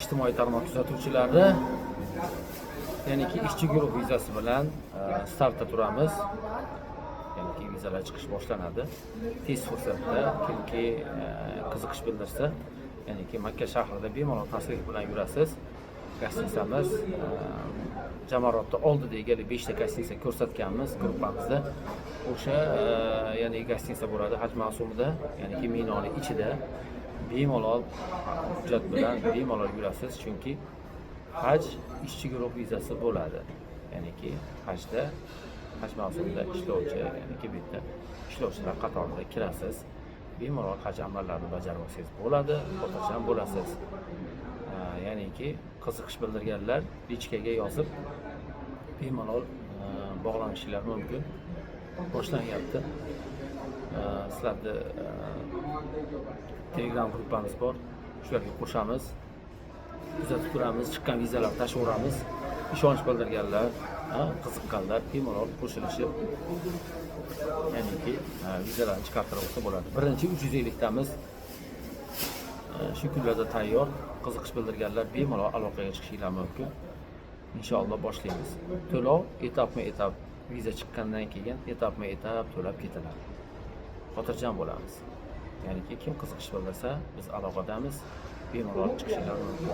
Ijtimoiy tarmoq kuzatuvchilari, ya'niki ishchi guruh vizasi bilan startda turamiz. Ya'niki vizalar chiqish boshlanadi. Tez fursatda kimki qiziqish bildirsa, ya'niki Makka shahrida bemalol tasrih bilan yurasiz. Гостиница miz Jamarotni oldida egalik 5 ta гостиница ko'rsatganmiz gruppamizda. O'sha ya'ni гостиница bo'ladi haj mavsumida, ya'niki Minoni ichida bemalol hujjat bilan bemalol yurasiz, chunki haj ishchi guruh vizasi bo'ladi. Ya'niki hajda, haj mavsumida ishlovchi, ya'niki bu yerda ishlovchilar qatorida kirasiz. Bemalol haj amallarini bajarib olsangiz bo'ladi, xotirjam bo'lasiz. Ya'niki qiziqish bildirganlar личка ga yozib, bemalol bog'lanishlari mumkin. Boshlanyapti. Sizlarni Telegram gruppamiz bor. Shularga qo'shamiz. Kuzatib turamiz, chiqqan vizalarni tashlayveramiz. Ishonch bildirganlar, qiziqqanlar bemalol qo'shilishib, ya'niki vizalarni chiqartirib olsa bo'ladi. Birinchi 350 tamiz shu kunlarda tayyor. Qiziqish bildirganlar bemalol aloqaga chiqishlari mumkin. Inshaalloh boshlaymiz. To'lov etapma-etap, viza chiqqandan keyin etapma-etap to'lab ketiladi. Xotirjam bo'lamiz. Ya'niki kim qiziqish bildirsa, biz aloqadamiz. Bemalol chiqishlari mumkin.